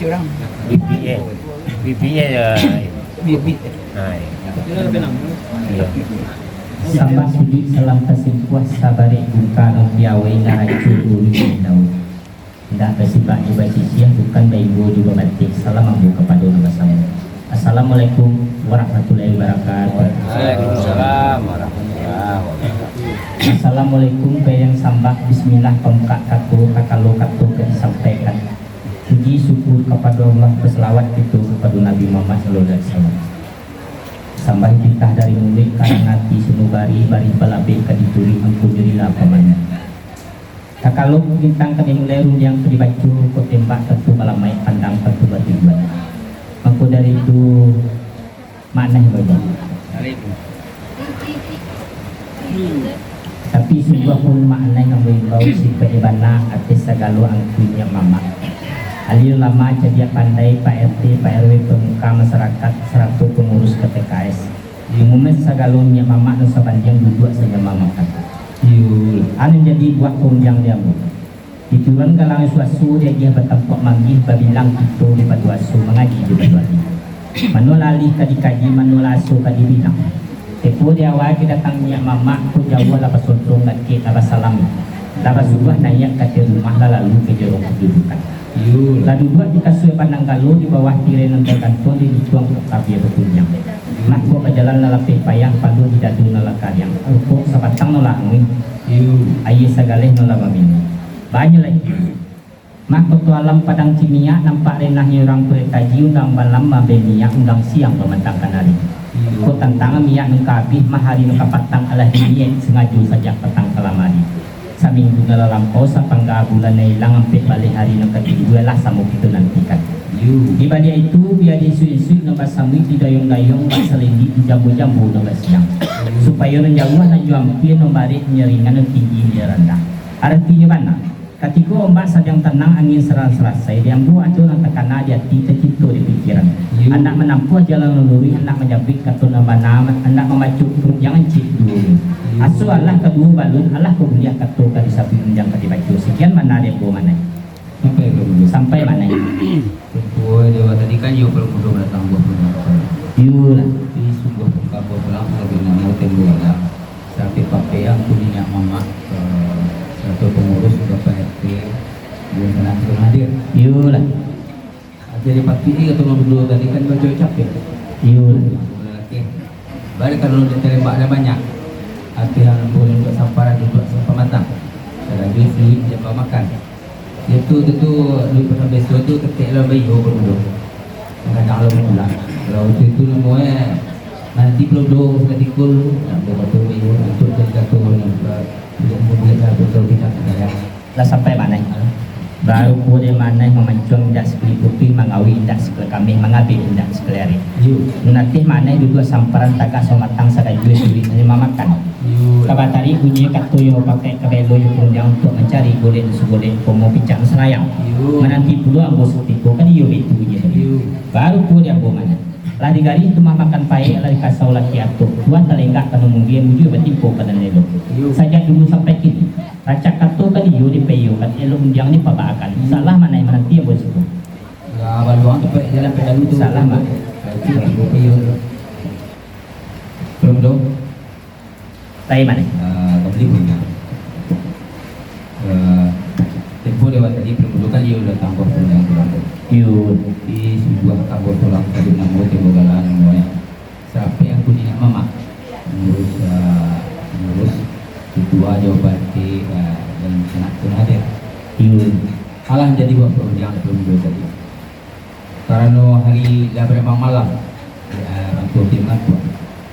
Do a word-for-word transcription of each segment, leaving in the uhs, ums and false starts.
B P A. B P A ya. B P A. Nah, iya. Iya. Sambah sujuik salam tasimpuah, sabarek bungka nan piawai, naraco dulu di daun. Indak basibak jo basisiah, bukan baibo jo babateh. Salam ambo kapado nan basamo. Assalamualaikum warahmatullahi wabarakatuh. Waalaikumsalam warahmatullahi wabarakatuh. Assalamualaikum, payang sambah, bismillah pambukak kato, takalo kato ka disampaikan. Puji syukur kapado Allah, basalawat kito kapado Nabi Muhammad sallallahu alaihi wasallam. Sambah pitah dari muluik, karano ati sanubari, barih balabeh ka dituruik, angku jo rila pamanah. Takalo bintang ka dimulai, rundiang ka dibaco, kok tembak tantu balamaik, pandang tantu batujuan. Mako dari itu, maknai baimbau. Tapi sungguah pun maknai nan baimbau, sipaiknyo bana ateh sagalo angku niniak mamak. Alim ulama, cadiak pandai, Pak R T, Pak R W, pamuka masarakat, sarato pangurus K T K S. Umuman sagalo niniak mamak nan sabandiang duduak sanyama makan. Iyo. Anu jadi buah pangundiang di ambo. Di turunan galang suaso, diagiah batampuak manggih, babilang kito di patuaso, mangaji jo patuari. Mano lah alih ka dikaji, mano lah aso ka dibilang. Tepo di awal kadatang niniak mamak, ko jauah lah basosong, dakek lah basalam. Lah basuguah naiak ka ateh rumah, lah lalu ka jorong kadudukan. Iyo. Lah duduak di kasua pananggalo, di bawah tirai nan tagantuang, di lituang tabia bakunjang. Mako bajalan lah lapeh payah, paluah di dado nan lah kariang, rokok sabatang nan lah anguih. Iyo. Aia sagaleh nan lah baminum. Banyak lai. Mako tu alam padang ciniak, nampak renahnyo urang kurai kaji, undang malam mambari minyak, undang siang mamantangkan ari. Iyo. Ko tantangan minyak nan ka abih, mah ari nan ka patang, alah diniaik sangajo sajak patang kalam ari. Saminggu nan lah lampau, sapangga bulan nan ilang, ampek baleh ari nan ka tibo, alah samo kito nantikan. Iyo. Di baliak itu, bia di isuak-isuak nan basamuik, di dayuang-dayuang basalindik, di jambu-jambu nan basiang. Supayo nan jauah nan jo ampia, nan barek nan ringan, nan tinggi nan randah. Aratinyo bana, katiko ombak sadang tanang, angin sadang salasai, di ambo ado nan takana di ati, tacinto di pikiran. Iyo. Andak manampuah jalan nan luruih, andak manyabuik kato nan bana, andak mambaco pangundiang cek duo. Iyo. Aso alah kaduo balun, alah ka buliah kato ka disabuik, rundiang ka dibaco. Sakian bana di ambo, manai. Sampai ka dulu. Sampai manai. Tumpuan di awal tadi kan, iyo, kalau mudo datang buah punyo. Iyolah. Tapi sungguah pun kabar pulang, kalau di namo tembok lah. Sampai pakai yang punyo niniak mamak, eh, satu pengurus, Bapak R T, di sana sudah hadir. Iyolah. Jadi patuik ni, kata urang dulu tadi kan, baco capek. Iyolah. Oke. Bari kalau di tembak ada banyak. Ati yang boleh buat samparan, buat sampah matang. Kalau duit, duit dia makan. Itu tu, tu, duit patang peso tu ketek lah bayo pun tu. Kadang-kadang lah pulang. Kalau waktu itu namo eh, nanti belum doh, nanti kul, nak buat apa bayo, untuk jadi kata orang yang, eh, tidak mudah lah, betul tidak, ya. Lah sampai maneh. Baru pulo maneh mamancuang indak sakali putuih, mangawik indak sakali kamih, mangabek indak sakali arek. Iyo. Nan ateh maneh duduak samparan tagak samatang sagajuah duit nan mamakan. Iyo. Ka batarik bunyi kato yo pakai kabelo yo pangundiang untuak mancari golek nan sagolek, pomo picak nan sanayang. Iyo. Mananti pulo ambo satiko ka diyo baitu bunyi tadi. Iyo. Baru pulo di ambo maneh. Lah digarih tumah makan paek, lah dikasau laki atok. Buah talenggak ka nan mumbia, bujua batimpo ka nan elok. Iyo. Sajak dulu sampai kini, rancak kato ka diyo dipaiyokan, elok undiang dipabaakan. Iyo. Salah maneh mananti ambo siko. Lah, baluang tu paek jalan paek lalu tu. Salah, Mak. Itu ambo paiyo tu. Belum tu. Lain maneh? Ah, ka bali punyo. Eh, tempo lewat tadi, perlu kan iyo lah tambah punyo tu lah. Iyo. Di sebuah tambah tulang tadi namo, tempo galaan namo, eh. Siapo yang punyo niniak mamak? Pengurus, eh, pengurus ketua Jawa Barat, eh, dan sanak pun hadir. Iyo. Alah jadi buah perundingan perlu tadi. Karano hari lah barambang malam, ya, rantua ti mangantuak.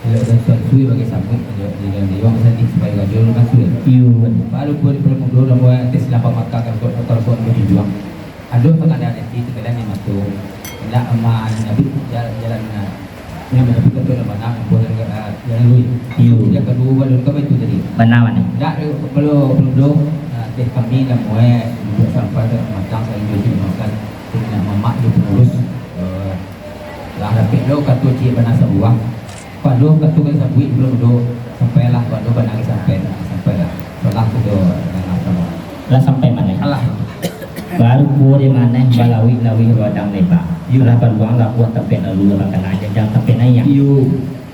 Elok dan suan sui bagai samuik, elok di dalam liwang sandi supayo rajo nan suai. Iyo. Baru pun dipermudo namuah tes lapang mata, karkot-karkot bajunjuang. Ado tangah dan ati tenggalan di mato. Indak ama nabi jalan, jalan, ah, yang manabi kato nan bana, ambo dan, ah, jalan lui. Iyo. Yang kaduo balun ka itu tadi. Bana, bana. Indak, eh, kalau permudo, ah, teh kami namuah duduak sampah, matang, saling cuci makan. Punyo niniak mamak jo pangurus, eh, lah dapek lo kato ciek bana sabuah. Pado kato ka sabuik belum do, sampailah pado bana ka sampai, sampailah. Salah tu do, eh, lah salah. Lah sampai maneh? Alah. Barupo di maneh balawik-lawik ruadang leba. Iyo. Lah baluang labuah tampek lalu, lah bakana janjang tampek naiak. Iyo.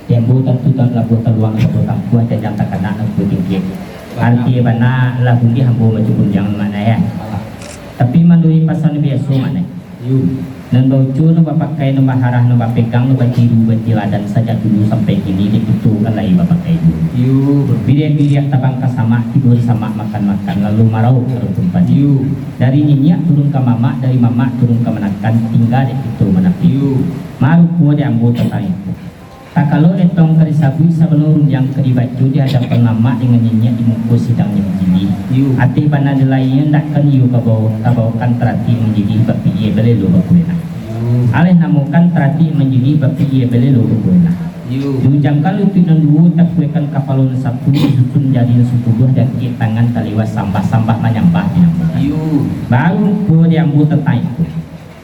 Di ambo tantu tan labuah taluang, labuah tampuah janjang takana nan tinggi. Bana. Arti bana lah buliah ambo bacukundiang maneh, yo. Alah. Tapi manuruik pasan biaso maneh. Iyo. Nan bauco, nan bapakai, nan baharah, nan bapegang, nan batiru, batiladan sajak dulu sampai kini, dek kito kan lai bapakai juo. Iyo, bro. Biriak-biriak tabang ka samak, tibo di samak makan-makan, lalu marauik ka dukuang padi. Iyo. Dari niniak turun ka mamak, dari mamak turun ka manakan, tingga dek kito manapi. Iyo. Marupo di ambo tantang itu. Takalo etong ka disabuik, sabana rundiang ka dibaco di hadapan mamak dangan niniak di muko sidang nan majilih. Iyo. Ateh bana di lai, andakkan iyo ka bawah, tabaokan taratik manjilih, bapikia balelo bakuenah. Iyo. Aleh namokan taratik manjilih, bapikia balelo bakuenah. Iyo. Diujamkan lutuik nan duo, takuekkan kapalo nan satu, disusun jari nan sapuluah, diangkek tangan taliwah sambah, sambah manyambah dinamo. Iyo. Barupo di ambo tantang itu.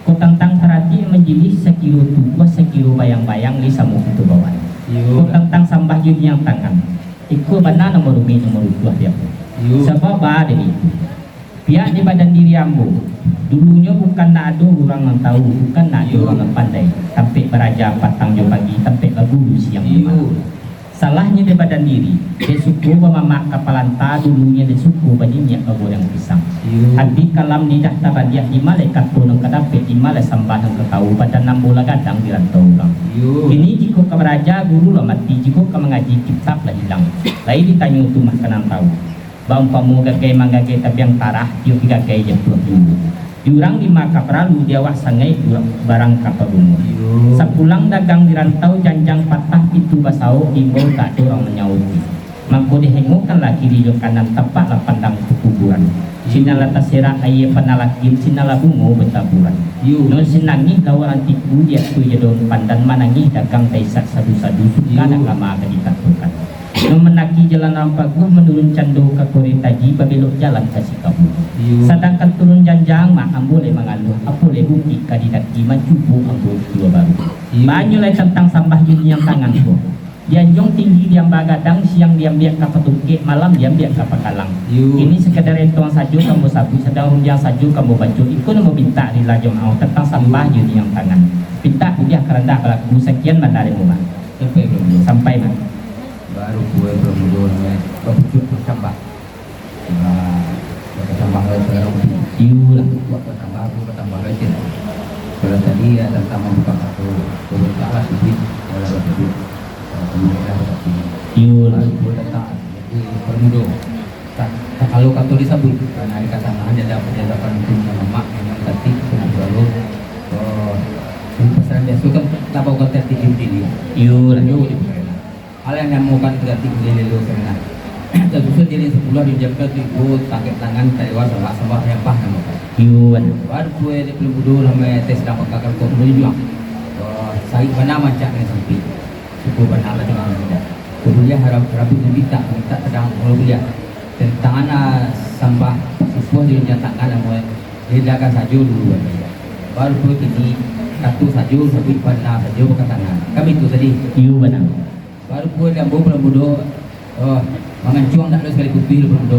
Kok tantang taratik manjilih, sakiro tukuah, sakiro bayang-bayang, lai samo kito bawa. Iyo. Kok tantang sambah jo niniak tangan, iko bana nan marumek, nan marutuah di ambo. Iyo. Sabab baa dek itu? Pihak di badan diri ambo, dulunyo bukan ndak ado urang nan tahu, bukan ndak ado, iyo, urang nan pandai, tampek baraja patang jo pagi, tampek baguru siang jo malam. Iyo. Salahnyo di badan diri, dek suko bamamak ka palanta, dulunyo dek suko baniniak bagoreng pisang. Iyo. Ati kalam lidah tabaliak, di ma lai kato nan ka dapek, di ma lai sambah nan ka tahu, badan ambo lah gadang di rantau urang. Iyo. Kini jikok ka baraja, guru lah mati, jikok ka mangaji, kitab lah ilang. Lai ditanyo tu mah ka nan tahu. Baumpamo gagai manggagai tabiang tarah, iyo digagai jatuah dulu. Di urang di ma ka paralu, di awak sangaik, di urang barang ka paguno. Iyo. Sapulang dagang di rantau, janjang patah, pintu basaok, diimbau tak ado urang manyauti. Mako dihengokanlah kiri jo kanan, tampaklah pandang pakuburan. Iyo. Sinan lah taserak aia panalakin, sinan lah bungo bataburan. Iyo. Nan sinangih lah urang tiku, di ateh jo daun pandan, manangih dagang taisak sadu-sadu, suka, iyo, nak lama ka dikatokan. Nan mandaki jalan rampaguah, manurun cando ka Kori Taji, babelok jalan ka Sikabu. Iyo. Sadangkan turun janjang, mak ambo lai mangaluah, apo lai bukik ka didaki, mancubo ambo tuo baru. Iyo. Banyak lai tantang sambah jo niniak tangan ko. Dianjuang tinggi diamba gadang, siang diambiak ka patungkek, malam diambiak ka pakalang. Iyo. Kini sakadar etong sajo ka ambo sabuik, sadang rundiang sajo ka ambo baco, iko nan ambo pintak rila jo maoh tantang sambah, iyo, jo niniak tangan. Pintak buliah karandak balaku, sakian bana dari ambo, mak. Sampai, Bro. Sampai, mak. Barupo Bro Mudo namo bapucuak basambah. Ba-, basambah lai sagalo umpi. Iyo lah. Buat basambah, buat basambah lai cin. Kalau tadi yo tantang mambuka kato, babukalah suduik, kalau suduik, eh, kemudian lah tapi. Iyo lah. Barupo datang, jadi Bro Mudo. Tak, tak kalau kato disabuik, karena dikatakan ada, ada pantun mamak, memang tadi, kena selalu, eh, di pasaran biaso kan, tak bawa kata tinggi-tinggi. Iyo lah. Iyo, di pasaran. Alah namokan taratik manjilih lelo sanak. Tasusun jari sapuluah, diujamkan tibo, tangkek tangan, taliwah sambah-sambah manyambah namokan. Iyo, kan. Barupo dek Bro Mudo, namo tes dapat kakal kok menuju. Oh, sarik bana mancak nan sampik. Suko bana lah tangah mudo. Kubuliah harap, rabuik nan bitak, bitak sadang kubuliah. Tantang anak sambah, supuah dinyatakan namo, diledakan sajo dulu bana. Barupo kini, kato sajo, sabuik bana sajo bakatangan. Kan baitu tadi? Iyo, bana. Barupo di ambo Bro Mudo, oh, mangancuang dak ado sakali putuih Bro Mudo.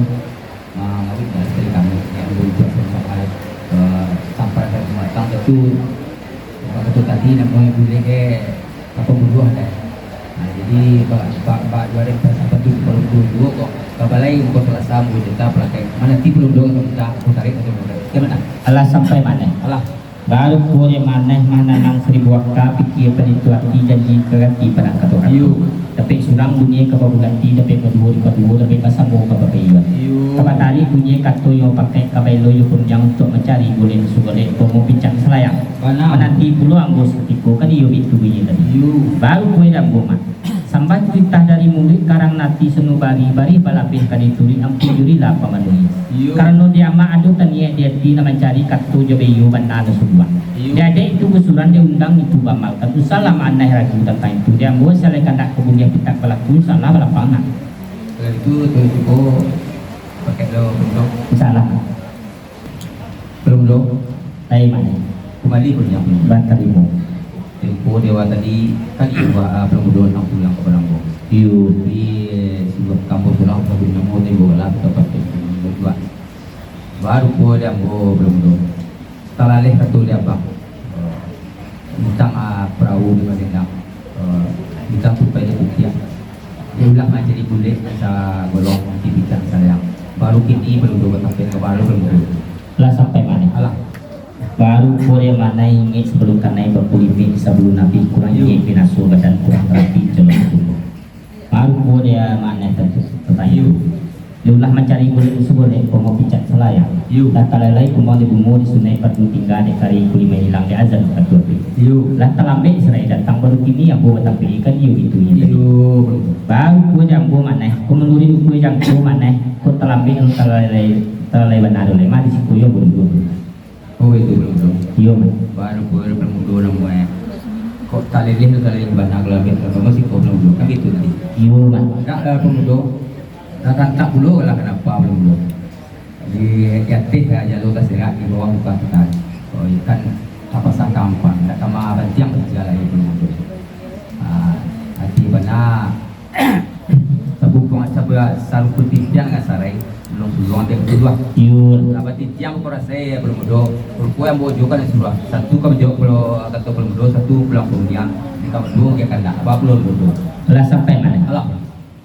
Ah, ngawik dak ado sakali kamu, yang ambo buek sampai, eh, sampai ka sumatang tu, bak kato tadi namonyo bulek, eh, apa buruah dah. Nah, jadi, bak, bak, bak dua ribu empat sampai tu, kalau dulu juo kok, babalai muko Salasa, ambo cerita palakai, mananti Bro Mudo ka mintak, ambo tarik ka Bro Mudo. Macam mana? Alah sampai maneh. Alah. Barupo dek maneh mah nanang saribu aka, pikia palitu ati, janji ka ganti padang kato-kato. Iyo. Dapek surang bunyi ka babulati, dapek baduo di baduo, dapek basamo ka bapaiyoan. Iyo. Ka batarik bunyi kato yo pakai, ka baelo yo pundiang, untuak mancari guleng sagolek, pomo pincang salayang. Bana. Mananti pulo ambo sakutiko, kan iyo baitu bunyi tadi. Iyo. Barupo dek ambo mah. Sambah titah dari muluik, karang nan ati sanubari, barih balabeh ka dituruik, ampun jo rila pamanuhi. Iyo. Karano di amak ado taniaik di ati, nan mancari kato jo baiyo bana nan subuah. Iyo. Di adaik itu gusuran, di undang itu baamalkan. Usahlah maneh ragu tantang itu. Di ambo salai kandak ka buliah pintak balaku, usahlah balapang nak. Kalau itu, tu cubo pakai lo pundok. Usahlah. Bro Mudo. Lai maneh. Kumbali pulang. Batarimo. Tempo dewa tadi, tadi buat, ah, Bro Mudo nak pulang ka Balanggo. Iyo. Jadi, eh, sebelum kamu pulang, kamu namo tempo lah, kita pakai tempo juga. Baru pulo di ambo, Baliang Mudo. Talaleh kato di abang. Eh, bintang, ah, parahu di Madinah. Eh, bintang tupai di bukik. Di ulah mancari bulek sagolong di bintang sayang. Baru kini Baliang Mudo batampek ka baru, Baliang Mudo. Lah sampai mano? Alah. Baru pulo di mano ingek sabalun kanai bakulimek sabalun abih kurang Yo. ingek binaso badan kurang rapi calon tubuh. Baru pulo di mano tantu tatanyo. Yo. Di ulah mancari bulek sagolek komo picak salayang. Yo. Lah talalai kumbang di bungo di sunai padu tingga dek kari kulimek ilang di azan wakatu abih. Yo. Lah talambek sarai datang baru kini ambo batampek ikan iyo itu inyo tadi. Yo. Baru pulo di ambo mano, ko manuruik ukua jangko mano, ko talambek talalai, talalai bana tu lai, mah di siko yo ambo duduak. Oh, itu Baliang Mudo. Iyo, mah. Baru pulo Baliang Mudo namo, eh. Kok taleleh tu taleleh bana kalau ambiak kalau masih kau Baliang Mudo. Kan itu tadi. Iyo, mah. Dak lah Baliang Mudo. Dah tantak pulo lah kanapa Baliang Mudo. Di, di ateh lah jalo taserak, di bawah muka kita. Oh, ikan tapasang kampang. Dak kama bantiang kecil lah itu Baliang Mudo. Ah, hati bana. Sabukuang saba-, sarumpun tintiang nan sarai, ulun suluang dek suluah. Iyo. Sabatitiang ko rasai Baliang Mudo, rupo ambo jo kan suluah. Satu ka manjawab pulo kato Baliang Mudo, satu pulang pangundiang, nan ka maduo ka kandak, apo pulo Baliang Mudo. Lah sampai mano? Alah.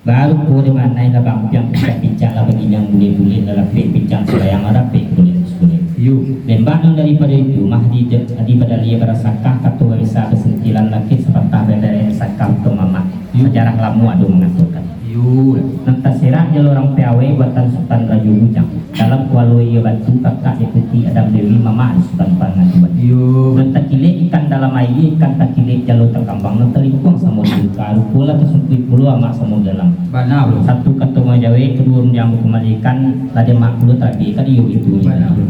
Baru pulo di mano lah bampiang picak-picak lah bagiliang bulek-bulek lah rapek picak salayang lah rapek bulek-bulek. Iyo. Lembak nan daripado itu mah di, di badalia barasakah kato babisa basentilan lakek sapatah badaria sakah tu mamak. Iyo. Sajarah lamo ado mangatokan. Iyo. Nan taserak jalo urang piawai buatan Sutan Rajo Bujang. Dalam kualo iyo batu kakak diputi Adam Dewi mamak di Sutan Pangaduan. Iyo. Nan takilek ikan dalam aia, ikan takilek jalo takambang, nan talingkuang samo di muka, rupo lah tasungkuik pulo amak samo dalam. Bana, bro. Satu kato manjawek, kaduo rundiang bakumalikan, lah di amak pulo tarabek, kan iyo itu. Bana, bro.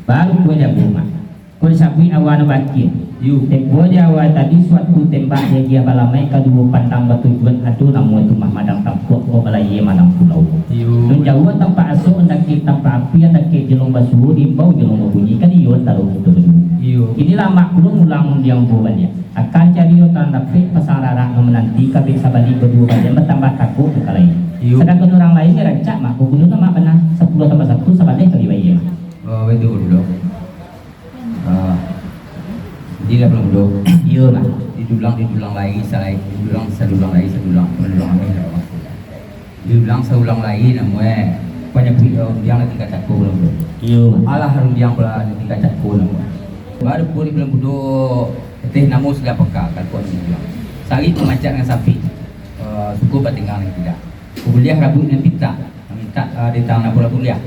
Baru pulo di ambo, Mak. Ko disabuik awa nan baakia. Yu. Tempo di awa tadi, suatu tembak diagiah balamai, kaduo pandang batujuan, ado namo tu mah Madang Tampuak, ko balayia Madang Pulau. Yu. Nan jauah tampak asok, andakek tampak api, andakek jolong basuo, diimbau jolong babunyi, kan iyo antaro kito baduo. Yu. Kini lamak pulo mulang di ambo baliak. Aka cario tandapek pasang rarak nan mananti, kabek sabalik baduo balian, batambah takok ka lain. Yu. Sadangkan urang lain rancak mah, baguno nan mah bana sapuluah tambah satu sabaleh kali bayia mah. Oh, itu dulu. Ah, jadi lah Baliang Mudo. Iyo lah. Didulang, didulang lai, salai, didulang, sadulang lai, sadulang, sadulang lai, sadulang. Didulang, saulang lai, namo e, panyabuik, eh, rundiang lah tingkah cako Baliang Mudo. Iyo. Alah rundiang pula tingkah cako namo e. Baru pun Baliang Mudo, teh namo sudah peka, kakuan didulang. Sari pamacak nan sapik, eh, suko batenggang nan tidak. Kubuliah rabuik nan pintak, mintak, eh, di tangan apo lah kuliah.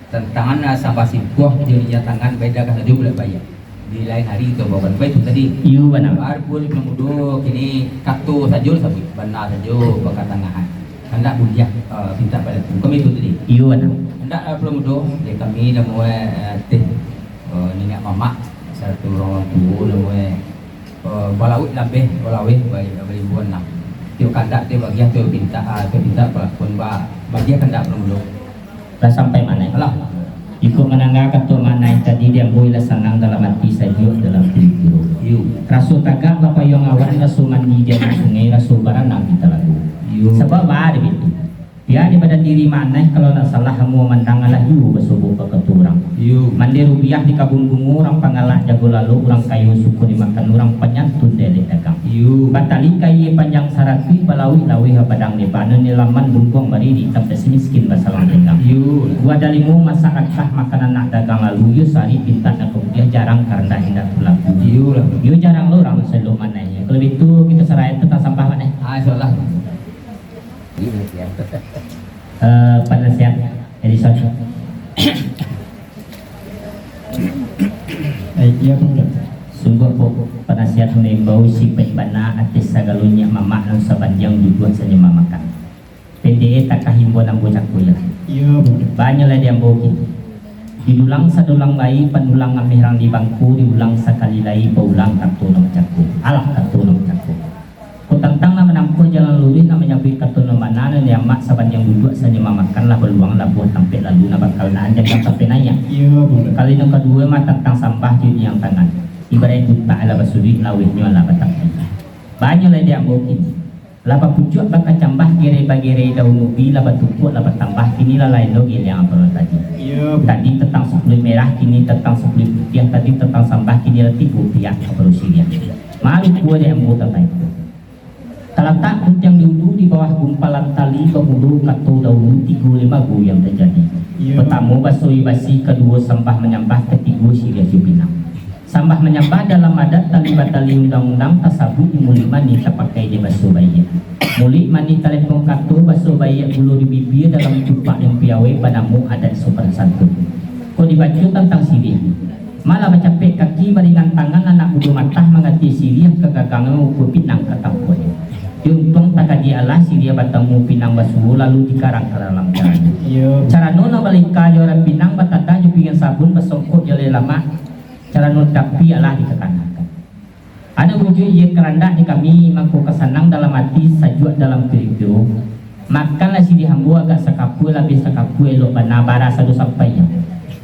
Tantangan, ah, sambah simpuah, jo injak tangan, bae dagah sajo bulak baiak. Di lain hari tu bawa baitu tadi. Iyo, bana. Baru pun Baliang Mudo, kini kato sajo lah sabuik, bana sajo bakatangahan. Kandak buliah, ah, pintak balaku. Kami tu tadi. Iyo, bana. Kandak, ah, Baliang Mudo, di kami namo e, eh, teh, eh, niniak mamak, sarato urang-urang tuo namo e, eh, balawik lambeh, balaweh, ba-, barimbuan lah. Tiok kandak, tiok bagiah, tiok pintak, ah, tiok pintak balakuan ba-, bagiah kandak Baliang Mudo. Lah sampai mano? Alah. Iko mandanga kato mano tadi, di ambo lah sanang dalam ati, sajuak dalam pikiran. Yu. Raso tagak bapayuang awan, raso mandi di anak sungai, raso baranang di talago. Yu. Sabab baa dek itu? Pihak di badan diri mano, kalau ndak salah ambo mandanga lah juo basobok bakato urang. Iyo. Mandi rubiah di kabun bungo, urang pangalak jago lalok, urang kayo suko dimakan, urang panyantun dialek dagang. Iyo. Batali kaia panjang saratuih, balawik laweh bapadang lebar, nan di laman bungkuang baririak, tampek si miskin basalang tenggang. Iyo. Buah dalimo masak rakah, makan anak dagang lalu, iyo sari pintak nak kamudiah, jarang karandak indak talaku. Iyo lah. Iyo jarang lo urang selok mano. Kalau bitu, kito sarahan tantang sambah mano. Ah, insyaallah. Eh, panasihat Edison. Eh, iya, Bunda. Sungguah pokok panasihat maimbau sipaik bana ateh sagalo nyiak mamak nan sabandiang duduak sanyama makan. Pendek takah imbau nan bocako lah. Iya, Bunda. Banyak lah di ambo kini. Didulang sadulang lai, panulang ameh rang di bangko, diulang sakali lai, paulang kato nan bocako. Alah kato nan bocako. Ko tantang nan manampuah jalan luruih, nan manyabuik kato nan bana, nan nyamak sabandiang duduak, sanyama makan lah baluang labuah tampek lalu, nan bakal naan janjang tampek naiak. Iyo, Bunda. Kali nan kaduo mah tantang sambah jo niang tangan. Ibaraik butak lah basuduik, lawehnyo lah batangkai. Banyak lah di ambo kini. Lah bapucuak bakacambah, gerai-bagerai daun ubi, lah batukuak, lah batambah, kini lah lain lo giliang apo nan tadi. Iyo. Tadi tantang sapuluah merah, kini tantang sapuluah putiah, tadi tantang sambah, kini lah tigo pihak ka parusi dia. Malu kuo dek ambo tantang itu. Talatak puntiang di ulu, di bawah gumpalan tali, bamulo kato dahulu, tigo limo goyang tajadi. Iyo. Partamo baso basi, kaduo sambah manyambah, katigo siriah jo pinang. Sambah manyambah dalam adat, tali batali undang-undang, tasabuik di muluik manih, tapakai di baso baiak. Muluik manih talempong kato, baso baiak pulo di bibia, dalam cupak nan piawai, banamo adat sopan santun. Kok dibaco tantang siriah, malah bacapek kaki, baringan tangan, anak budo matah, mangati siriah ka gagangnyo, ukur pinang ka tampuanyo. Yo untuang takadi alah, siriah batamu pinang basuo, lalu dikarang ka dalam carano. Iyo. Carano nan balingka jo arai pinang, batanda jo pinggan sabun, basongkok jo alai lamak, carano tapi alah dikatangakan. Anak bujuak iyo karandak di kami, mangko ka sanang dalam ati, sajuak dalam pikiran. Makanlah siriah ambo agak sakapua, labiah sakapua elok bana, bara sado sampai.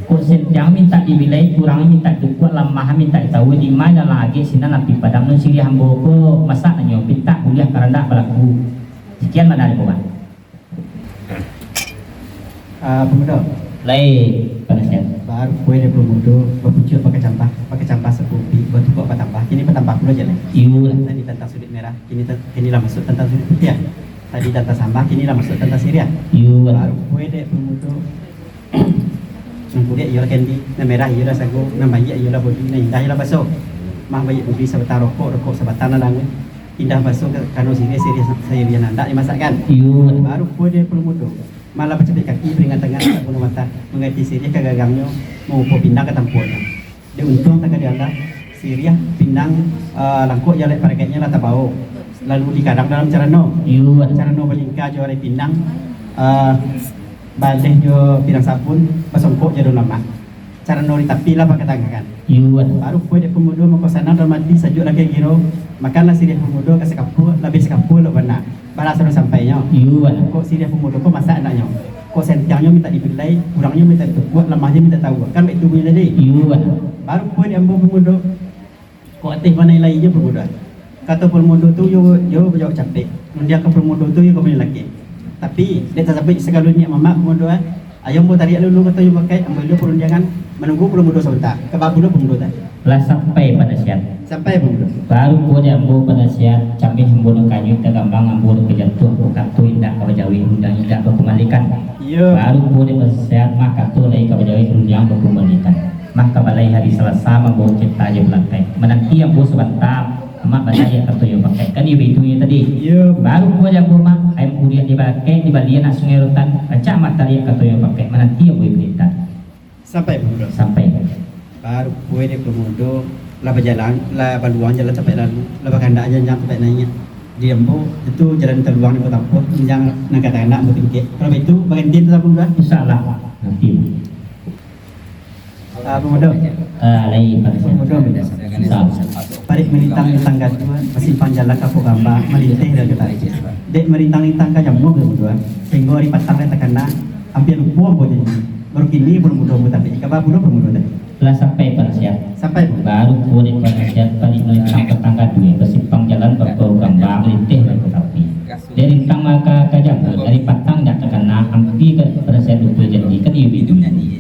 Kok sentiang mintak dibilai, kurang mintak ditukuak, lamah mintak ditawa, di ma dalam agek sinan api padam, nan siriah ambo ko masak nanyo, pintak buliah karandak balaku. Sakian bana dari ambo. Ah, Pemudo. Lai, panasihat. Baru kue dari Pemudo, bapucuak bakacambah, bakacambah sakupi, batukuak batambah, kini batambah pulo jalan. Iyo lah. Tadi tantang suduik merah, kini ta-, kini lah masuak tantang suduik putiah. Tadi tantang sambah, kini lah masuak tantang siriah. Iyo lah. Baru kue dari Pemudo, nan kudiak iyo lah kandi, nan merah iyo lah sago, nan baiak iyo lah bodi, nan indah iyo lah baso. Mah baiak bodi sabatang rokok, rokok sabatang nan langun. Indah baso ka-, kano siriah, siriah sa-, siriah nan andak dimasakkan. Iyo. Baru kue dari Pemudo. Malah bacapek kaki, baringan tangan, anak budo matah, mangati siriah ka gagangnyo, manguko pinang ka tampuanyo. Dek untuang takadi alah, siriah pinang, eh, langkok jalek paragaiknyo lah tabao, lalu dikarang dalam carano. Iyo. Carano balingka jo arai pinang, eh, baleh jo pinang sabun, basongkok jo daun lamak. Carano di tapi lah bakatangakan. Iyo. Baru kue dek Pemudo, mako sanang dalam ati, sajuak lah ka giro. Makanlah siriah Pemudo agak sakapua, labiah sakapua elok bana. Bara sado sampainyo. Iyo. Kok siriah Pemudo ko masak andaknyo. Kok sentiangnyo mintak dibilai, kurangnyo mintak ditukuak, lamahnyo mintak tawa. Kan baitu bunyi tadi? Iyo. Baru kue dek ambo Pemudo. Kok ateh panai lai jo Pemudo. Kato Pemudo tu yo, yo bajawab capek. Rundiang ka Pemudo tu yo ka bunyi laki. Tapi, dek tasabuik sagalo niaik mamak Pemudo, eh. Ayo ambo tariak dulu kato yo pakai, ambo ilo parundiangan, manunggu Pemudo sabanta. Kaba pulo Pemudo tadi. Lah sampai panasihat. Sampai Pemudo. Baru kue dek ambo panasihat, cameh ambo nan kanyuik tagambang, ambo nan kajatuah, ambo kato indak ka bajawek, rundiang indak ka kumalikan. Iyo. Baru kue dek panasihat, mah kato lai ka bajawek, rundiang ka kumalikan. Mah ka balai hari Salasa, mambaok carito jo balangkai. Mananti ambo sabanta, amak bana dek kato yo pakai. Kan iyo baitu nyo tadi. Iyo. Baru kue dek ambo mah, ayam kuriak dibalakek, dibali anak Sungai Rotan. Rancak amak tariak kato yo pakai. Mananti ambo parintah. Sampai Pemudo. Sampai. Baru kue dek Pemudo, lah bajalan, lah baluang jalan sampai lalu, lah bakandak janjang sampai naiak. Di ambo, itu jalan taluang di ambo tampuah, janjang nan ka taganak ambo tingkek. Kalau baitu, baganti tu Pemudo. Insyaallah. Nanti. Ah, Pemudo. Ah, lai, Pak. Pemudo, Pemudo. Sa. Parik malintang di tangga dua, basimpang jalan ka Pokok Gamba, malinteh dari kota. Dek malintang-lintang ka jamuah, Pemudo. Sahinggo ari patang lah takana, ampia lupo ambo janji. Baru kini Pemudo ambo tapi, kaba pulo Pemudo tadi. Lah sampai panasihat. Sampai, Pemudo. Baru kue dek panasihat, parik malintang ka tangga dua, basimpang jalan ka Pokok Gamba, malinteh dari kota api. Dari lintang maka ka jamuah, ari patang indak takana, ampia ka panasihat lupo janji, kan iyo baitu.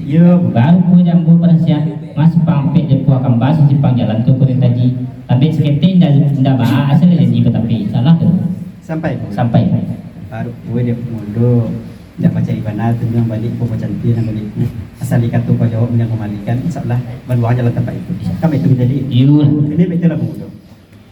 Iyo. Baru kue dek ambo panasihat, mah simpang ampek dek Pokok Gamba, simpang jalan tu kue tadi. Tapi saketek indak, indak baa, asa lah janji ka tapi, salah tu. Sampai. Sampai. Baru kue dek Pemudo, indak pacari bana tu, nan baliak ko bacanti, nan baliak ko. Asal dikato ko jawab, nan kumalikan, insyaallah, baluang jalan tampat itu. Kan baitu tadi. Iyo. Kini baitulah Pemudo.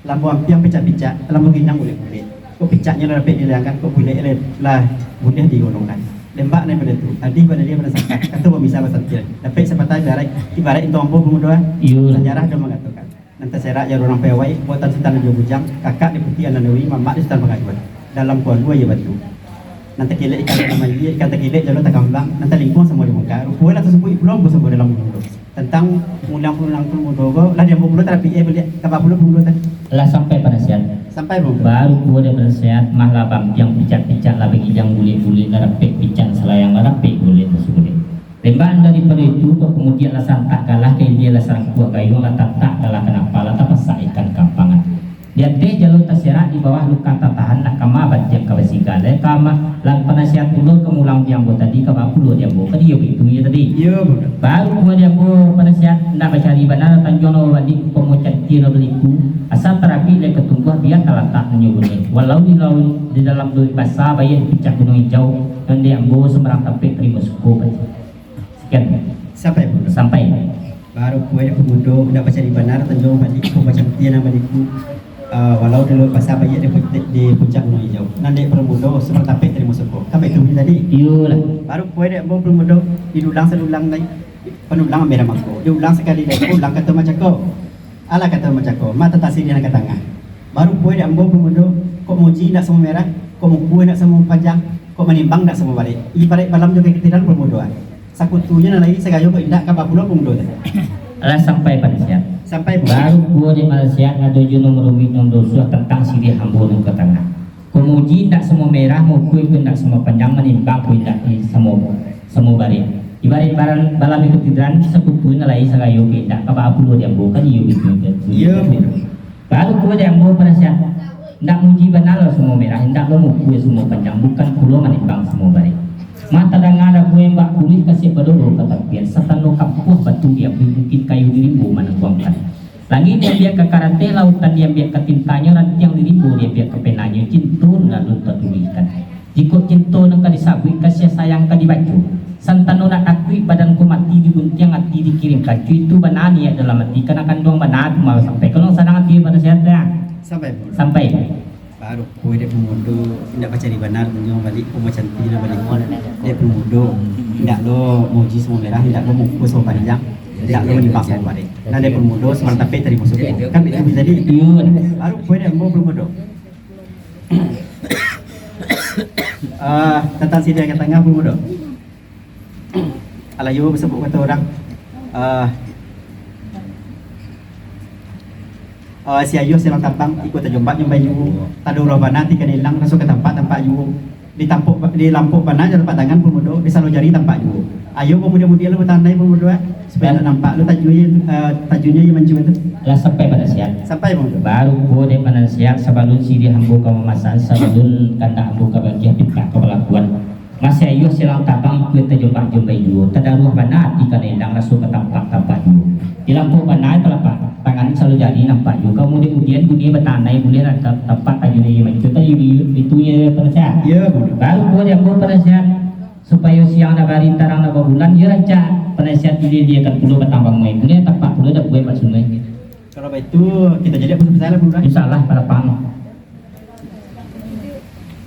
Lambo ampiang picak-picak, lambo ginang bulek-bulek. Kok picaknyo lah dapek dilayangkan, kok bulek lah, lah buliah digolongkan. Lembak nan pado tu, adih badalia badasakan, kato bamisa basantian. Dapek sapatah ibaraik, ibaraik intok ambo Pemudo, ah. Iyo. Sajarah ado mangatokan. Nan taserak jar urang piawai, buatan Sutan Rajo Bujang, kakak di Puti Ananawi, mamak di Sutan Pangaduan. Dalam kualu aia batu. Nan takilek ikan dalam aia, ikan takilek jalo takambang, nan talingkuang samo dibungka. Rupo lah tasumpuik pulo ambo samo dalam Pemudo. Tantang pangulang-pangulang Pemudo ko, lah di ambo pulo tarapi, eh, baliak kaba pulo Pemudo tadi. Lah sampai panasihat. Sampai Pemudo. Baru kue dek panasihat, mah lah bampiang picak-picak, lah bagijang bulek-bulek, lah dapek picak salayang, lah dapek bulek basubulek. Lembaan daripado itu, kok kamudian lah santak galah, ka ilia lah sarangkuak gayuang, lah tantak galah kanapa, lah tapasak ikan kampangan. Di Jateh jalo taserak di bawah luka tatahan, nak kama bantiang ka basiga. Lai kama, lan panasihat pulo ka mulang di ambo tadi, ka bapulo di ambo. Kan iyo baitu nyo tadi? Iyo, Bunda. Baru pulo di ambo panasihat, ndak bacari bana, tanjuang nan babalik, umpamo cantia nan baliku, asa tarapik lai ka tumbuah, bia talatak nyo bunyi. Walau di lauik, di dalam lauik basa, baiak di puncak gunuang ijau, nan di ambo sumbarang tampek tarimo suko. Sekian. Sampai, Bunda. Sampai. Baru pulo dek pamudo, indak bacari bana, tanjuang balik, umpamo cantia nan baliku, ah, walau di lauik basa, baiak di puncak, di puncak gunuang ijau. Nan dek pamudo, sumbarang tampek tarimo suko. Kan baitu bunyi tadi? Iyolah. Baru pulo dek ambo pamudo, didulang sadulang lai, panulang merah mangko. Diulang sakali lai, ulang kato macako. Alah kato macako, ma tantang siriah nan ka tangah. Baru pulo dek ambo pamudo, kok muji indak samo merah, kok mukua indak samo panjang, kok manimbang indak samo barek. Ibaraik balam jo katiran pamudo, ah. Sakutunyo nan lai sagayo kok indak, ka bapulo pamudo tadi. Alah sampai panasihat. Sampai, Bu. Baru pulo dek panasihat, ado juo nan rumik, nan basuah tantang siriah ambo nan ka tangah. Kok muji indak samo merah, mukua pun indak samo panjang, manimbang pun indak samo, samo barek. Ibaraik balam, balam jo katiran, sakutunyo nan lai sagayo kok indak, ka bapulo di ambo, kan iyo baitu kan? Iyo, Bu. Baru pulo dek ambo panasihat, indak muji bana lah samo merah, indak lo mukua samo panjang, bukan pulo manimbang samo barek. Ma tadanga dabuak bak kulik, kasiak badoro ka tapian, satando kampuah batu diambiak, mungkin kayu di rimbo manangguangkan. Langik diambiak ka karateh, lautan diambiak ka tintanyo, rantiang di rimbo diambiak ka penanyo, cinto nan alun tatulihkan. Jikok cinto nan ka disabuik, kasiah sayang ka dibaco, santano nak takuik, badan ko mati diguntiang, ati dikirim kancu, itu bana niaik dalam ati, kana kanduang bana tu malah sampai. Kalau sadang ati panasihat, dah. Sampai, Bu. Sampai. Baru pulo dek pamudo, indak bacari bana, tanjuang balik, umpamo cantia nan baliku. Dek pamudo, indak lo muji samo merah, indak lo mukua samo panjang, indak lo manimbang samo barek. Nan dek pamudo, sumbarang tampek tarimo suko. Kan baitu bunyi tadi? Iyo. Baru pulo dek ambo pamudo. Ah, tantang siriah nan ka tangah, pamudo. Alah iyo basabuik kato urang, ah, ah, si ayuah silang tabang, iko tajombak jombai juo, tadaruah bana ati ka ilang, raso ka tampak tampak juo, di tampok, di lampok bana jo tapak tangan pamudo, di salo jari tampak juo. Ayo pamudo-mudo lo batandai pamudo, ah, supayo nak nampak lo tajunnyo, ah, tajunnyo iyo mancua tu. Lah sampai panasihat. Sampai, pamudo. Baru pulo dek panasihat, sabalun siriah ambo ka mamasan, sabalun kandak ambo ka bagiah, pintak ka balakuan. Masih ayuah silang tabang, iko tajombak jombai juo, tadaruah bana ati ka ilang, raso ka tampak tampak juo. Di lampok bana talapak, tangan salo jari nampak juo. Kamudian, mudian bunyi batandai, buliah lah ta-, tampak tajunnyo iyo mancua, itu nyo panasihat. Iyo, Bu. Baru pulo dek ambo panasihat, supayo siang nan bari, tarang nan babulan, iyo rancak panasihat, ilia-iliakan pulo batang banguai, buliah tampak pulo dabuak bak sungai. Kalau baitu, kito jadi pusat-pusat lah, Bu, dah. Insyaallah, ka lapang.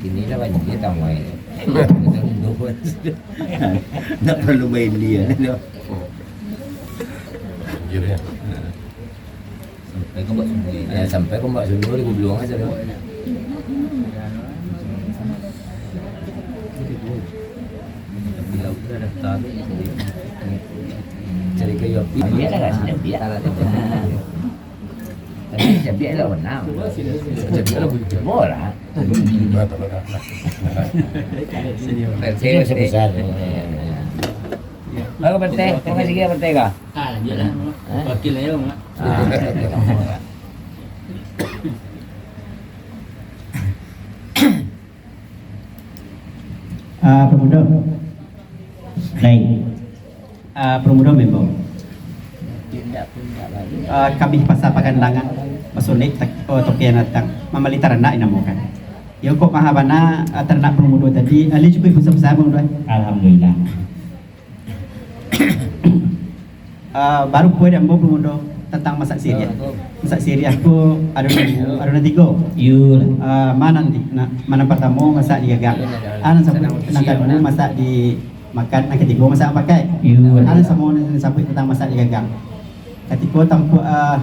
Kini lah banjir tamu ai. Ndak perlu main dia dah. Banjir, ya. Sampai ka Ombak Sulu. Ya, sampai ka Ombak Sulu, di Gubiluang aja dah. Tapi laut dah daftar tu. Cari kayu api. Biar lah, biar. Tapi siapa lah menang? Siapa lah boleh jawab lah. Partai sebesar. Baru partai, kau masih kira partai kah? Ah, lanjut lah. Hah? Wakil aja, Mak. Ah. Ah, pemuda. Baik. Ah, pemuda member. Ah, kami pasal pakandangan, basulik tak-, oh, toke datang, mambali taranak dinamokan. Yo, kok maha bana, ah, taranak pemuda tadi, ah, lai cukuik basa-basa, pemuda. Alhamdulillah. Ah, baru puai dek ambo, pemuda, tantang masak siriah. Masak siriah ko ado nan, ado nan tigo. Iyo lah. Ah, ma nan ti-, na-, ma nan partamo masak di gagang. A nan sabuik, nan kaduo masak di makan, nan katigo masak pakai. Iyo. A nan samo nan sabuik tantang masak di gagang. Katiko tampuak, ah,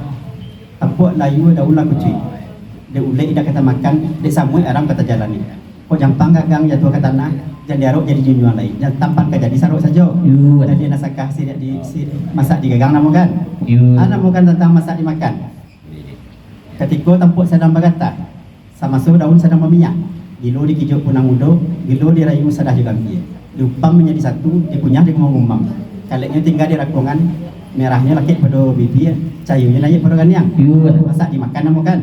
tampuak layua daun lah kucuik. Dek ulek indak ka tamakan, dek samuik aram ka tajalani. Kok jampang gagang jatuah ka tanah, jan diarok jadi junjuang lai, jan tampan ka jadi sarok sajo. Iyo. Tadi nan sakah siriah di, si, masak di gagang namokan. Iyo. A namokan tantang masak dimakan. Katiko tampuak sadang bagatah, samaso daun sadang baminyak, gilo dikijok punang udo, gilo dirayu sadah jo gambia. Diupam manjadi satu, dikunyah digumam-gumam. Kaleknyo tingga di rakongan, merahnyo lakek pado bibia, cayonyo naiak pado ganiang. Iyo. Masak dimakan namokan.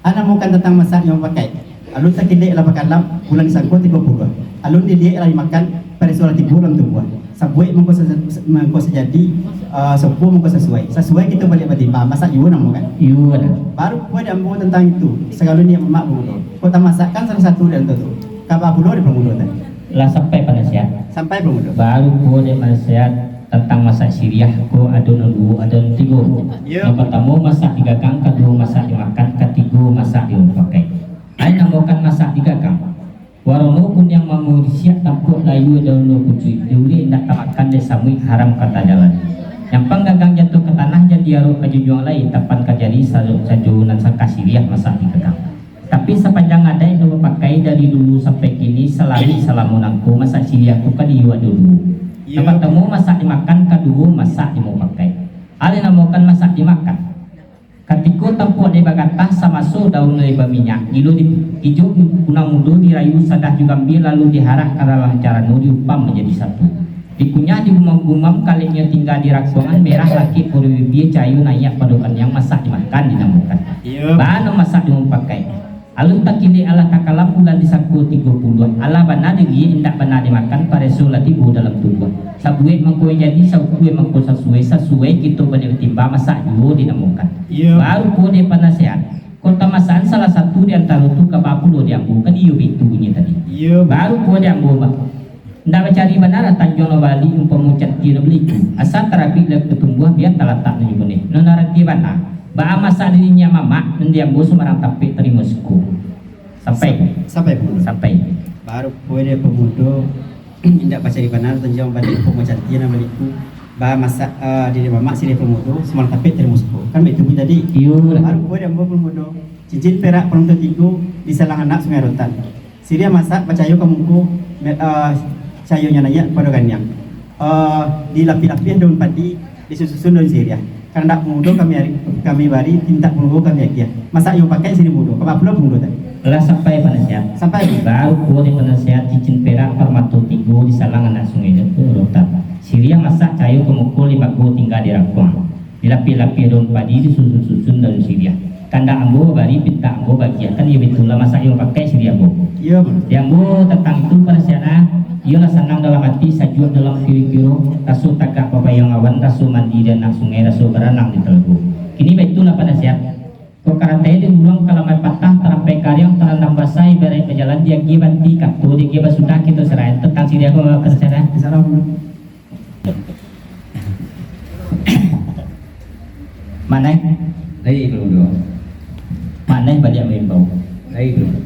Anamokan tantang masak jo mapakai. Alun takilek lah bakalam, bulan disangko tigo puluah. Alun diliek lah dimakan, pareso lah tibo dalam tubuah. Sabuek mangko sa-, mangko sajadi, eh, soko mangko sasuai. Sasuai kito baliak batimbang, masak juo namokan. Iyo, nah. Baru pulo di ambo tantang itu, sagalo niaik mamak bamulo. Kok tamasak kan salah satu di antaro tu. Kaba pulo di pamulo tadi. Lah sampai panasihat. Sampai pamulo. Baru pulo di panasihat. Tantang masak siriah ko ado nan duo, ado nan tigo. Iyo. Nan partamo masak digagang, kaduo masak dimakan, katigo masak dimapakai. Ai namokan masak digagang. Warono kuniang mamurisiak tampuak layua daun lo kucuik, diulek indak tamakan dek samuik haram ka tajalani. Nyampang gagang jatuah ka tanah, jan diarok ka junjuang lai, tapan ka jari sajo, sajo nan sangka siriah masak digagang. Tapi sapanjang adaik nan bapakai dari dulu sampai kini, salalu salamo nangko masak siriah tu kan iyo ado duo. Iyo. Nan partamo masak dimakan, kaduo masak dimapakai. Alih namokan masak dimakan. Katiko tampuak dek bagatah samaso daun lai baminyak, gilo di, ijo kunang mudo dirayu sadah jo gambia lalu diharak ka dalam carano diupam manjadi satu. Dikunyah digumam-gumam, kaleknyo tingga di rakuangan, merah lakek pori bibia, cayo naiak pado kaniang, masak dimakan dinamokan. Iyo. Baa nan masak dimapakai. Alun takilek alah takalam bulan disangko tigo puluah. Alah bana diliek indak bana dimakan, pareso lah tibo dalam tubuah. Sabuek mangko jadi, saukua mangko sasuai, sasuai kito baliak batimbang, masak juo dinamokan. Iyo. Baru pulo dek panasihat. Kok tamasakan salah satu di antaro tu, kaba pulo di ambo, kan iyo baitu bunyi tadi. Iyo. Baru pulo di ambo, Bah. Ndak bacari bana lah tanjuang nan bali, umpamo cantia nan baliku. Asa tarabik lah batumbuah, bia talatak nan jo buneh. Nan aratinyo bana, baa masak di niniak mamak, nan di ambo sumbarang tapek tarimo siko. Sampai. Sampai pamulo. Sampai. Baru pulo dek pamulo, indak bacari bana lah tanjuang bali, umpamo cantia nan baliku. Baa masak, eh, di niniak mamak siriah pamulo, sumbarang tapek tarimo siko. Kan baitu bunyi tadi. Iyo lah. Baru pulo dek ambo pamulo. Cincin perak paruntuak tigo, di salang anak Sungai Rotan. Siriah masak bacayo ka muko, me-, eh, cayonyo naiak pado kaniang. Eh, dilapiah-lapiah daun padi, disusun-susun daun siriah. Kandak pamulo kami ari, kami bari, pintak pamulo kami agiah. Masak iyo pakai siriah mudo, kaba pulo pamulo tadi. Lah sampai panasihat. Sampai. Baru pulo dek panasihat, cincin perak parmato tigo, di salang anak Sungai Rotan. Siriah masak cayo ka muko, limbago tingga di rakuang. Dilapiah-lapiah daun padi, disusun-susun daun siriah. Kandak ambo bari, pintak ambo bagiahkan, iyo baitulah masak iyo pakai siriah ambo. Iyo, Bang. Di ambo tantang itu panasihat, iyolah sanang dalam ati, sajuak dalam kiro-kiro, raso tagak babayang awan, raso mandi di anak sungai, raso baranang di talago. Kini baitulah panasihat. Kok karatai di uluang kalamai patah, tarampai kariang, tarandam basah, ibaraik bajalan diagiah banti kato, diagiah basudah kito sarahan, tantang siriah ko panasihat. Salam. Maneh. Lai, Bang Udo. Maneh baliak maimbau. Lai, Bang Udo.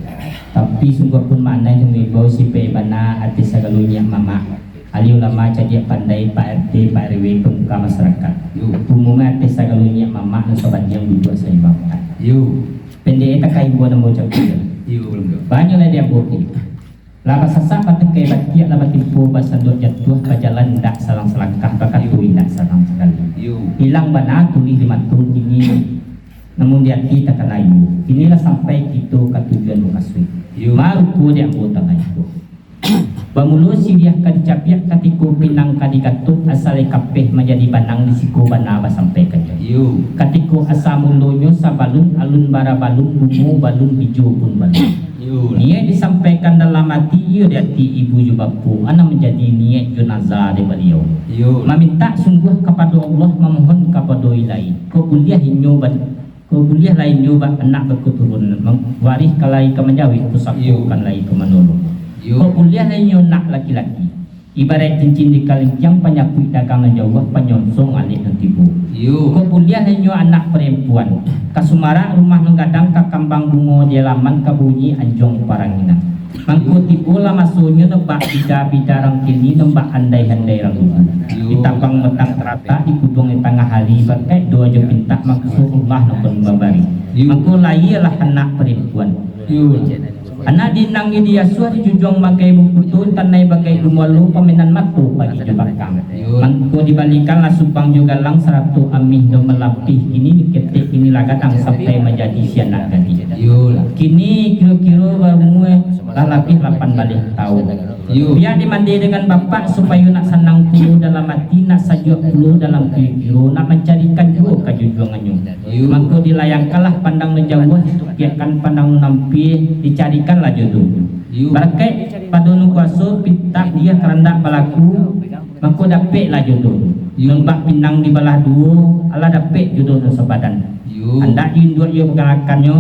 Tapi sungguah pun maneh maimbau, sipaik bana ateh sagalo niniak mamak, ahli ulama, cadiak pandai, Pak R T, Pak R W, pamuka masyarakat. Yo. Umumnyo ateh sagalo niniak mamak nan sabandiang duduak saimbang. Yo. Pendek takah imbau nan baucap. Yo, Bang Udo. Banyak lah di ambo ti. Lah basasak batakai batiak, lah batimpo basanduak jatuah, bajalan indak salang salangkah, bakato indak salang sakali. Yo. Ilang bana tulih di mato kini, namun di ati takana iyo. Kini lah sampai kito ka tujuan mukasuik. Yo. Maruko di ambo tangah itu. Bamulo siriah ka dicabiak, katiko pinang ka digatok, asa lai kapeh manjadi banang, di siko bana basampai ka inyo. Yo. Katiko asa mulonyo sabalun alun bara balun, bungo balun, bijo pun balun. Iyo. Niaik disampaikan dalam ati, iyo di ati ibu jo bapo, a nan manjadi niaik jo nazar di baliau. Iyo. Mamintak sungguah kapado Allah, mamohon kapado Ilahi. Kok buliah inyo ba-, kok buliah lah inyo ba-, anak bakuturunan, mam-, warih ka lai ka manjawek, pusako kan lai ka manolong. Iyo. Kok buliah lah inyo nak laki-laki. Ibaraik cincin di kalingkiang, panyapuik dagang nan jauah, panyonsong alek nan tibo. Iyo. Kok buliah inyo anak parampuan, ka sumarak rumah nan gadang, ka kambang bungo di alaman, ka bunyi anjuang paranginan. Mangko tibolah masonyo, nan bak bida-bida rang kini, nan bak andai-andai rang dulu. Iyo. Ditabang batang taratak, dikuduang di tangah ari, bakaik doa jo pintak, mangko rumah nan pun babari. Iyo. Mangko lahialah anak parampuan. Iyo. Anak di nan diasuah, dijunjuang bagai buku tu, tanai bagai gumalo, pamainan mato pagi jo bakang. Yo. Mangko dibalikanlah subang jo galang, sarato amih jo malapih, kini ketek, kini lah gadang, sampai manjadi si anak gadih. Yo lah. Kini kiro-kiro baumua Lah labiah lapan baleh taun. Yo. Pihak dimandi dengan bapak, supayo nak sanang pulo dalam ati, nak sajuak pulo dalam kiro-kiro, nak mancarikan juo kajujuangannyo. Yo. Mangko dilayangkanlah pandang nan jauah, ditukiakkan pandang nan ampia, dicarikanlah jodohnyo. Yo. Barakaik pado Nan Kuaso, pintak buliah karandak balaku, mangko dapeklah jodoh. Yo. Nan bak pinang dibalah duo, alah dapek jodoh nan sapadan. Yo. Andak diunduak iyo bagalakannyo,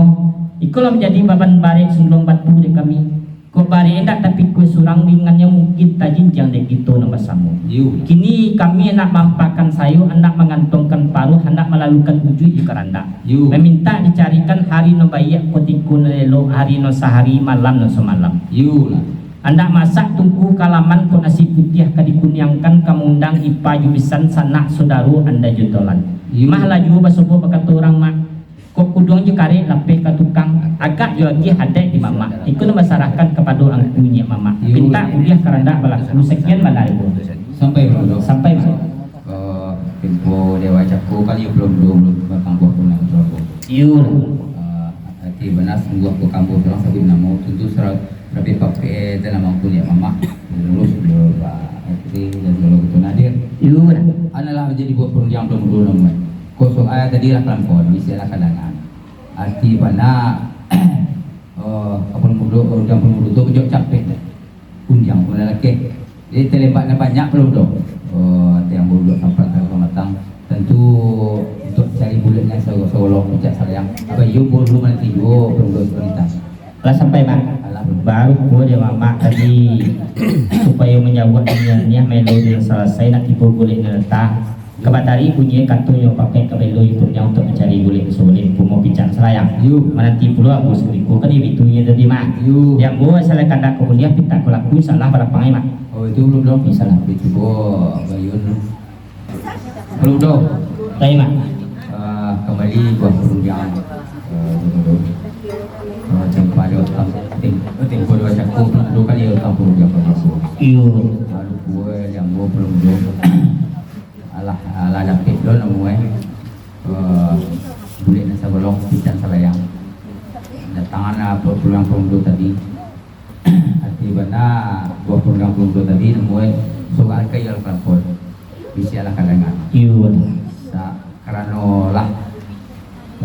iko lah manjadi baban barek sundong batu dek kami. Kok barek indak tapikua surang, dingannyo mungkin tajinjiang dek kito nan basamo. Yo. Kini kami andak maampakan sayo, andak mangantongkan paruah, andak malalukan ujuik di karandak. Yo. Mamintak dicarikan hari nan baiak, kutiko nan elok, hari nan sahari, malam nan samalam. Yo lah. Andak masak tungku kalaman, kok nasi putiah ka dikuniangkan, ka maundang ipa jo bisan, sanak sodaro anda jo tolan. Iyo. Mah lah juo basobok bakato urang, Mak. Kok kuduang jo karek lapeh ka tukang, agak jo agiah adaik di mamak. Iko nan basarahkan kapado angku nyiak mamak. Iyo. Pintak buliah karandak balaku, sakian bana ibu. Sampai, Bro. Sampai, Mak. Eh, tempo dewa cako kali yo, belum, belum, belum, belum, belum. Iyo. Eh, ati bana sungguah ko kambuah tulang sabuik namo, tentu sara-, Tapi pakai, eh, tanam angkun ya mamak, lulus dulu, Pak R T dan segala ketua hadir. Iyo. Analah menjadi buah perundingan belum dulu namuai. Kosong ayat tadi lah kelampau, bisi lah kalangan. Arti bana, eh, apa mudo, orang mudo tu kejok capek. Kunjang pun lah lakeh. Jadi, talembak nan banyak pulo tu. Oh, ati ambo duduk sampai ka matang. Tentu untuk cari bulek nan sago-sago, picak salayang. Apa iyo, bulu mananti juo penduduk sekitar. Lah sampai, Mak? Alah, belum. Baru pun dia mamak tadi, supayo manjawab nian, nian melo dia salasai, nak tibo bulek nan datang. Kabatari bunyi katonyo pakai kabelo ipunyo untuak mancari bulek basolek, pumo picak salayang. Yo. Mananti pulo ambo sakutiko ka di bitunyo tadi, Mak. Yo. Di ambo salah kandak ka buliah, pintak ka laku, insyaallah balapang, Mak. Oh, itu belum, belum. Insyaallah. Itu ko bayun. Belum, belum. Baik, Mak. Ah, kembali buah perundingan, eh, dulu. Ah, tempo ada utang, tem-, tempo ada cako, dulu kali ada utang perundingan, Pak. Iyo. Lalu kue, di ambo belum, belum. Alah, alah dapek lo namuai, eh, bulek nan sagolong, picak salayang. Datangan, ah, pulang pangulu tadi. Ati bana buah pangulu tadi namuai, sorak ka iyo kalampau. Bisi alah kalangan. Iyo, bana. Sa-, karano lah,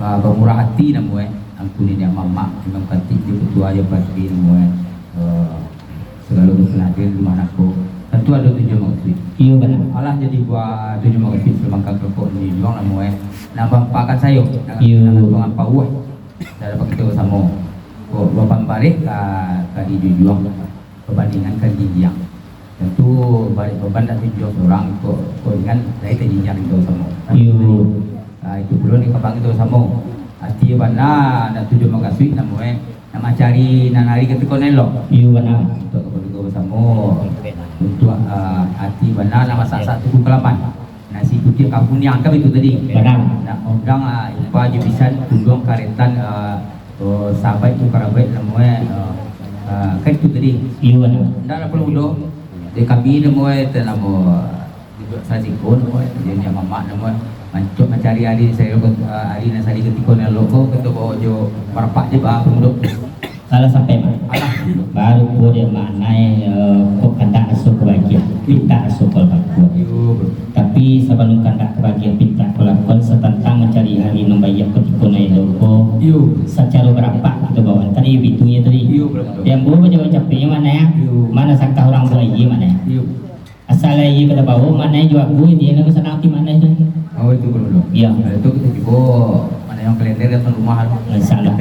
ah, bamurah ati namuai, angku niniak mamak, imam katik, jo ketua, jo parti namuai, eh, Sagalo tu pun hadir di rumah nako. Tantu ado tujuan makasuik. Iyo, bana. Alah jadi buah tujuan makasuik, samangka kelompok ni juang namuai. Nambah pakan sayo. Iyo. Nambah tuang pauah. Dah dapat kito basamo. Kok luapan barek ka, ka dijujuang. Perbandingan ka dijinjiang. Tantu barek beban dak dijunjuang surang. Kok, kok ringan, lai tajinjiang kito basamo. Iyo. Ah, itu pulo ni kabang kito basamo. Ati bana, nak tujuan makasuik namuai. Nak mancari nan ari katiko nan elok. Iyo, bana. Untuak kaluarga basamo. Untuak, ah, ati bana nan masak-sak tuku kalaman. Nasi putiah ka kuniang kan itu tadi. Bana. Nak maundang, ah, ipa jo bisan, kunduang karetan, ah, oh, sahabat jo karabat namuai, ah, ah, kan itu tadi. Iyo, bana. Ndak lah pulo udah. Di kami namuai, itu namo, Duduak sasiko namuai, jadi niniak mamak namuai, mancuak mancari ari nan sari, ari nan sari katiko nan elok ko, kito bawa jo marapak je ba punduk. Alah sampai, Mak. Alah. Baru ko dia maknai, eh, kok kandak raso kabagian, pintak raso kalakuan. Iyo, bro. Tapi sabalum kandak kabagian pintak kalakuan, satantang mancari ari nan baiak katiko nan elok ko, iyo, sacaro barapak kito bawa. Tadi bitunyo tadi. Iyo, bro. Yang bawa bajawab capeknyo mana ya? Iyo. Mana sakah urang buah iyo mana ya? Iyo. Asal iyo ka tabawo, maknai jo aku, intinyo lah sanang ati maknai tu. Oh, itu baru tu. Iyo. Nah, itu kito cubo maknai kalender datang rumah tu. Insyaallah.